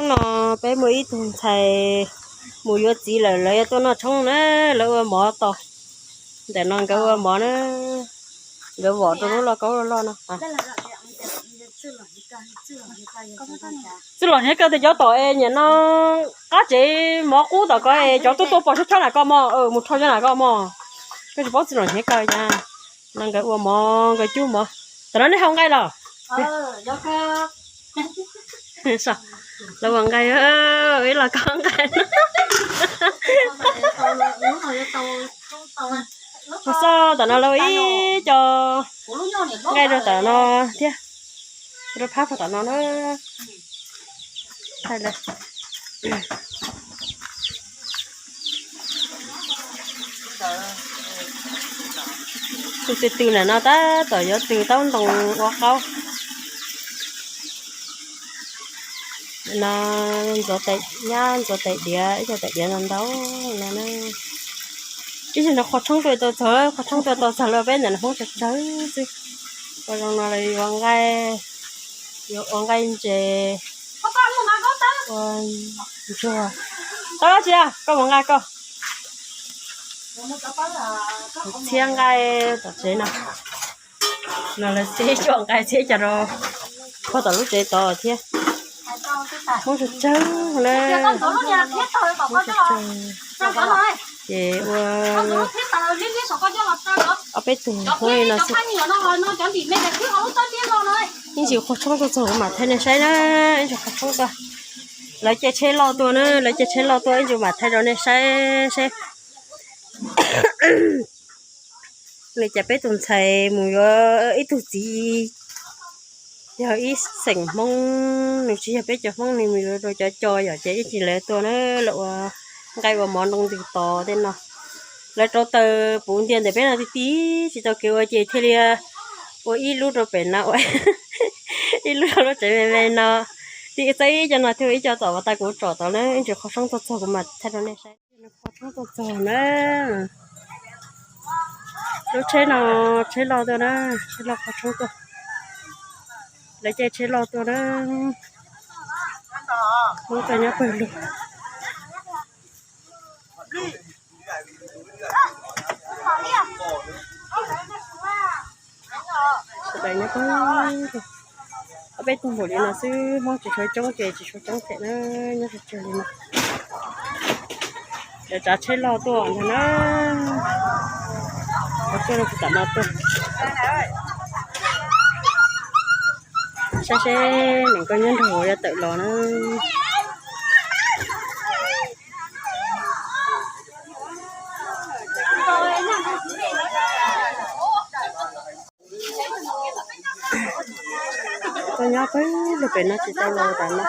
No peb muaj ib tug ntxhais mus yuav txiv lawm, lawv yuav tuaj noj tshoob na, lawv ua mov tos. Ntawm no nkawd ua mov na, nkawd vom rau lub lauj kaub loj loj no. Txwj los hniav kawg tias cov tom es niam no qab tsev mov qub tom ko es cov tuaj tuaj pom chob chob na koj mog, mus rho cov na koj mog. Koj tsis paub txwj los hniav kawg cas. No nkawd ua mov, nkawd cub mov. Tam no nej hau nqaij los? Lawv ua nqaij, ib los koj nqaij. Ua xoj tam no lawv ua ib co nqaij rau tam no thiab, rau phab puag tam no na. Tus twg tws ntawm no tab tom yuav tws taub ntoo ua qaub. No ntxuav tais, nyab ntxuav tais diav, ib co tais diav ntau ntau no na. Ib zaug no qhov tshoob tuaj tau txog, qhov tshoob tuaj tau txog los peb ntawm no Hmoob tsawg tsawg xwb. Ua zoo no los yuav nqaij, yuav ua nqaij ntses, ua ntsuag. Tau dab tsi a, koj mus nqa koj. Txhiab nqaij tom tsev no. No lawv txhiab cov nqaij txhiab cov rau puag tom lub tsev tod thiab. Hmoob tsawg tsawg na. Hmoob tsawg tsawg. Ces ua ob peb tug Hmoob li no xwb. Ib ntsis qhov tshoob tuaj txog kuv mam thaij nej saib na, ib ntsis qhov tshoob tuaj. Lawv caij tsheb loj tuaj na, lawv caij tsheb loj tuaj ib ntsis mam thaij rau nej saib seb. Li cas peb tus ntxhais mus yuav ib tug txiv yog ib xeem Hmoob, nws tsis yog peb cov Hmoob, nws mus yuav rau cov co yom, ces ib tsis lawv tuaj na, lawv ua nqaij ua mov nroo ntws tod tej no. Lawv rauv taws puv ntiag ntawm peb no ti ti, tsis tau kev ua ces thiaj li ua ib lub rau pem no, ua ib lub rau lub tsev me me no. Ti txawb ib co no thiab ib co tom vaj tas kuv tsom tod na, ib ntsis qhov tshoob tuaj txog kuv mam thaij rau nej saib. Qhov tshoob tuaj txog na. Lub tsheb no, tsheb loj tuaj na, tsheb loj qhov tshoob tuaj. Lawv caij tsheb loj tuaj na. Hmoob tuaj nyob pawg lug. Sawv daws nyob pawg lug. Ob peb tug npaum li no xwb, Hmoob tsis tshua coob ces tsis tshua coob thiab na, nyob tsawg tsawg li no. Lawv tsav tsheb loj tuaj ntag na. Lawv tuaj rau puag tam no tuaj. Saib seb niam nkauj nyab nraug yuav tawm los na. Koj nyob peb lub pem no tsis tau los tas no.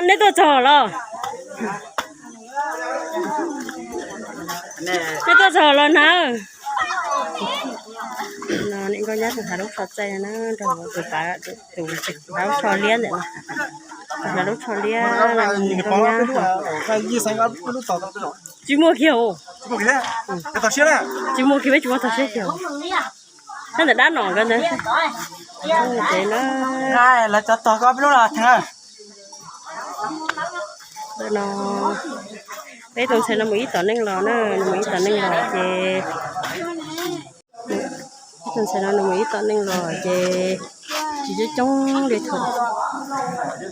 Nej tuaj txog los? Nej tuaj txog los na? No niam nkauj nyab tus hnav lub tsho txaij na, nrog tus pav tus hnav lub tsho liab ntawm no. Tus hnav lub tsho liab, niam nkauj nyab. Tsis muaj kiag os. Tsis muaj kiag, peb tsis muaj tog siab kiag os. Nyob ntawm dab no nkawd ntawd. Lawv cov tog koj peb lub los theej. Ntawm no peb tus ntxhais no mus ib tom neej los na, nws mus ib tom neej los ces, ib tus ntxhais no nws mus ib tom neej los ces tsis coob coob li thaum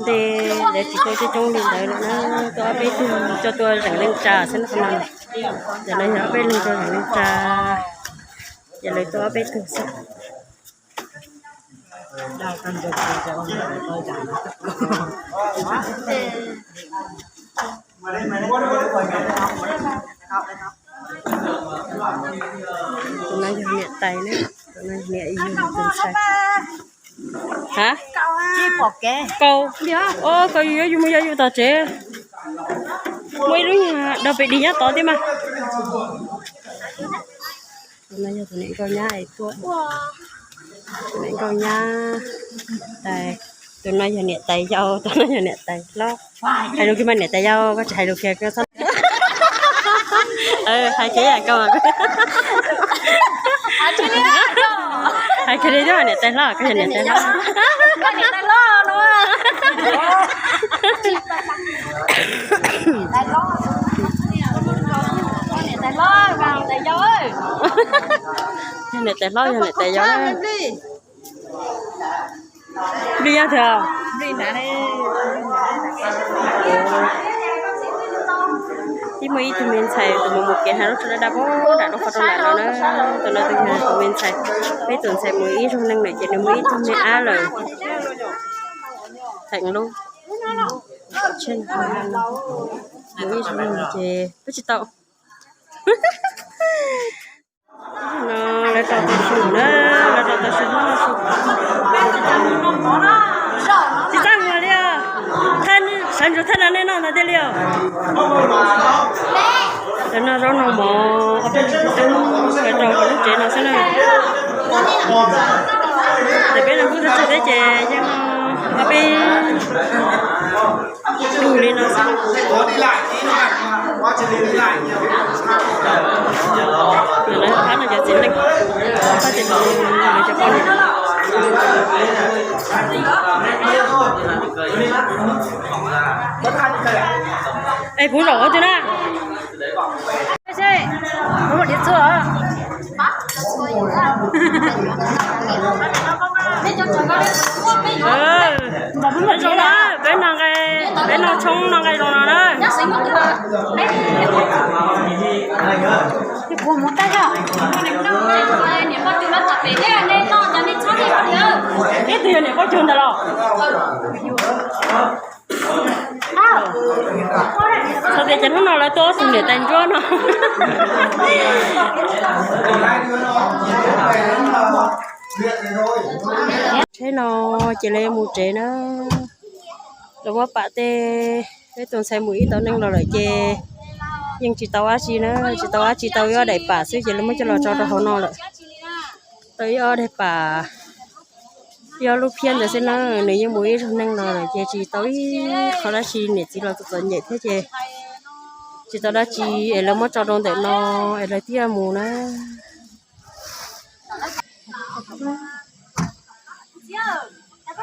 ntej, lawv tsis coob coob li ntawd lawm na. Tuaj ob peb tug coj tuaj zeem neej tsa xwb no, qhov no. Ntawm no yog ob peb leeg tuaj zeem neej tsa, ces lawv tuaj ob peb tug xwb. Tus no yog niam tais ne, tus no yog niam, yog tus ntxhais. Ha? Kau. O, kau yus yuav yus mus yos yus tom tsev. Muaj ib lub nyuag dog pem dig nyob tod thiab mas. Tus no yog tus niam nkauj nyab es tuaj. Tus niam nkauj nyab tais, tus no yog niam tais yau, tus no yog niam tais hlob. Hais lus kiag mas niam tais yau, koj tsis hais lus kiag koj txhob. Hais kiag koj. Koj li thiab niam tais hlob, koj yog niam tais hlob. Yog niam tais hlob, yog niam tais yau. Nplij yog tias, ib muaj ib tug me ntxhais tus mus mus kev hnav lub tsho daj daj pag nram lub qhov rooj nram no na. Tus no tus yog tus me ntxhais, peb tus ntxhais mus ib zaug neej lawm ces nws muaj ib tug me ab lawm. Theem lub, mus ib zaug neej ces peb tsis tau. No lawv rau tau su na, lawv rau tau su, su. Tsis txaj muag li os. Sawv ntsug thaj no nej noj ntawd thiaj li os. Cov no zaub noj mov, ob peb tug tub lawv rau hauv lub tsev no xwb na. Ces peb no kuj thawj tsawg thiab ces yeej ob peb tug li no xwb. Lawv phab no cov txiv neej, phab ces lawv cov poj niam. Es kuv zaum qhov twg na? Peb no nqa, peb no tshoob no nqa zoo no na. Ib tug yog niam poj cuag ntawd los? Txog tias ces hnub no lawv tuaj ob tug niam tais ntsuab no. Tsheb no ces lawv yuav mus tsev na. Lawv muab pam tej, peb tus ntxhais mus ib tau neej los lawm ces yeej tsis tau dab tsi na, tsis tau dab tsi, tau ib ob daim pam xwb ces lawv muab coj los tso rau hauv no lawm. Tau ib ob daim pam, ib ob lub phiab ntawd xwb na, nws yeej mus ib zaug neej los lawm ces tsis tau ib qho dab tsi, niam txiv los txom txom nyem thiab ces tsis tau dab tsi es lawv muab tso rau ntawm no es lawv thiaj mus na. Ib zaug no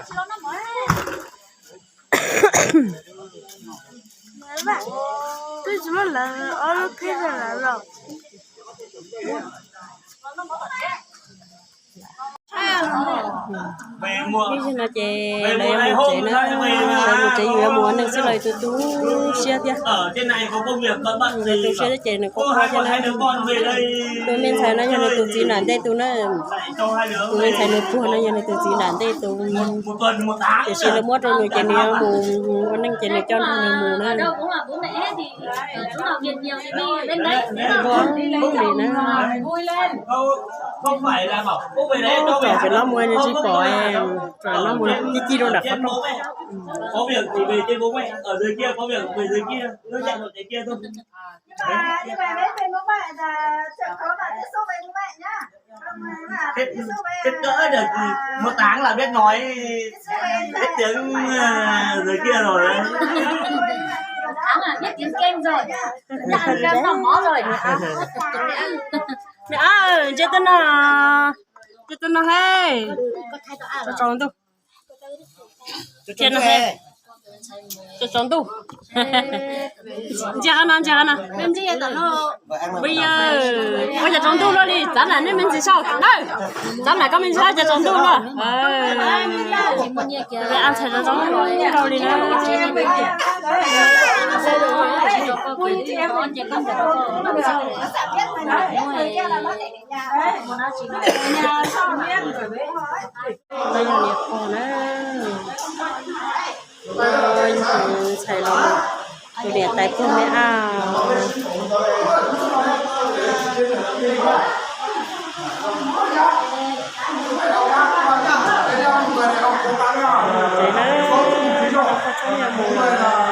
ces lawv yuav mus tsev na, lawv mus tsev yus yuav mus ua neej xwb los tu tu siab thiab. Nws tu siab thiab ces nws quaj quaj thiab na. Tus me ntxhais no yog nws tus txiv nram ntej tus na. Tus me ntxhais nws puag no yog nws tus txiv nram ntej tus. Tiam sis lawv muab rau nws ces nws yuav mus ua neej ces nws coj nrog nws mus na. Tsom tsev no mus nws tsis pom, tsom no mus ci ci rau nram qhov rooj. Mùa tháng là biết nói, biết tiếng, ờ, rồi kia rồi đấy. Tháng là biết tiếng Kinh rồi. Tháng là biết đọc báo rồi. Mẹ ơi, ntshe tao no, ntshe tao no he. Tso tso ntuj. Ntshe no he. Tso tso ntuj. Ntsia qhov no, ntsia qhov no. Pib yawg, ua cas tsaus ntuj luaj li, txav nam nej me ntsis saib. Txav nam koj me ntsis saib cas tsaus ntuj luaj. Ab ntxhais tsaus ntuj rau li na. Lawv yog niam pog na. Tus ntxhais los tus niam tais puag me ab. Tsev na, txhob yog mus lawm.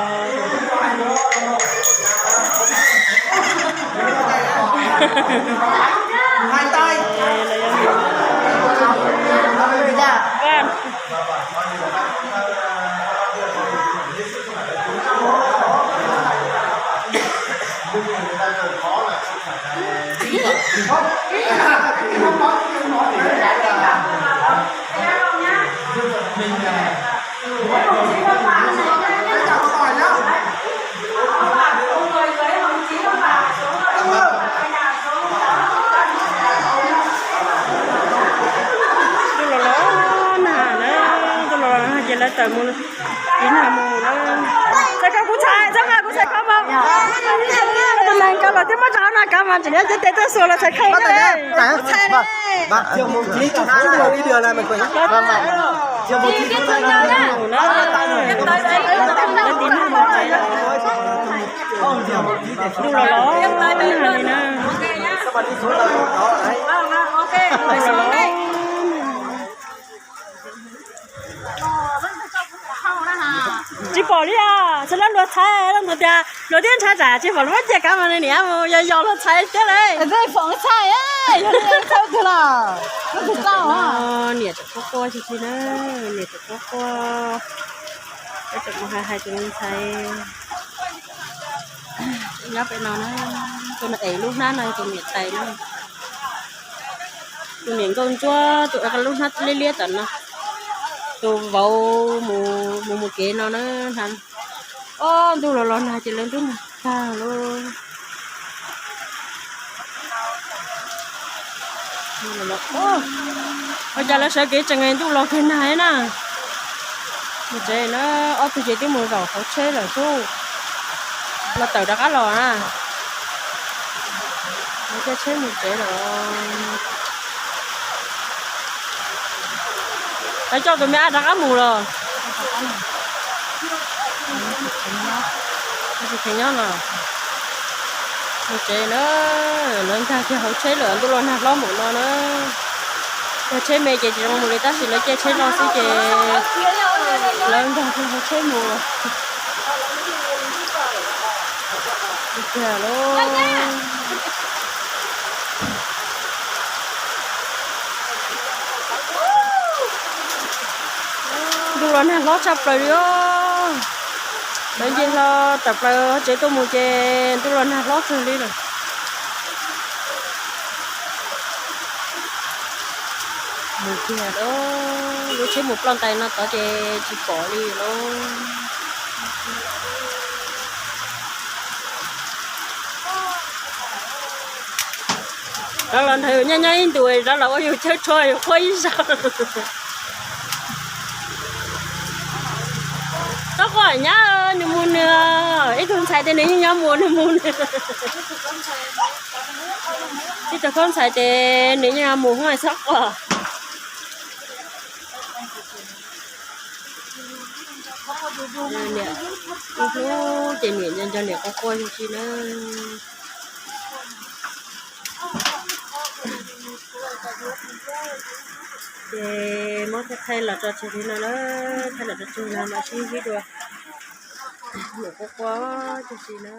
Tawm mus, ib nag mus na. Txhais koj kuv txhais, txhais koj kuv txhais koj mas. Tus neeg kav los thiab muab rau na kav mas tseem nyob ces tes tuaj xuas los txhais koj na. Ntuj los los nag li na. Tsis pom li os, txhais lawv luag txhais lawv ntawd tias luag thiab ntshav tsam tsis pom luag muab cia kav mas niam mus yos yos luag txhais thiab lawm. Niam tseem quaj quaj tsis tsis na, niam tseem quaj quaj, tseem mus hais hais tus me ntxhais nyob pem no na, tus no ev lub hnab no tus niam tais na. Tus niam nkauj ntsuab tus lub hnab liab liab tom no, tus vauv mus mus mus kev no na. Ob, ntuj los los nag ces lawv ntuj nag tag lauj. Ua cas lawv sawv kev tsees ntuj los kiag nag na. Mus tsev na, ob tug ces twb mus zaum hauv tsheb lawm xwb. Los tawm rov qab los na. Lawv caij tsheb mus tsev lawm. Lawv coj tus me ab rov qab mus los. Tsis kheev nyob no. Mus tsev na, lawv nkag kiag hauv tsheb lawm, ntuj los nag hlob npaum no na. Yog tsheb me ces tsis zoo mus li tab sis lawv caij tsheb no xwb ces lawv nkag kiag hauv tsheb mus. Tiag lauj. Ntuj los nag hlob tshaj plaws li os. Lawv nce hlo tawm plaws tsev tuaj mus ces ntuj los nag hlob kawg li lawm. Mus kiag lawm, lub tsheb mus ploj ntais no tod ces tsis pom li lawm. Rov los nrog yus nyob nyob ib ntus, rov los ua yus chaw tshuaj yus quaj ib zaug. Txhob quaj nyab, nws mus nws, ib tug ntxhais tias nws yeej yuav mus nws mus nws. Ib tug khaub ntxhais ces nws yeej yuav mus, txhob quaj. Niam, hlub ces niam nco nco niam quaj quaj ib si na. Ces muab thaij los tso tseg li no na, thaij los tso tseg no mas sib ntsib dua. Niam quaj quaj ib si na.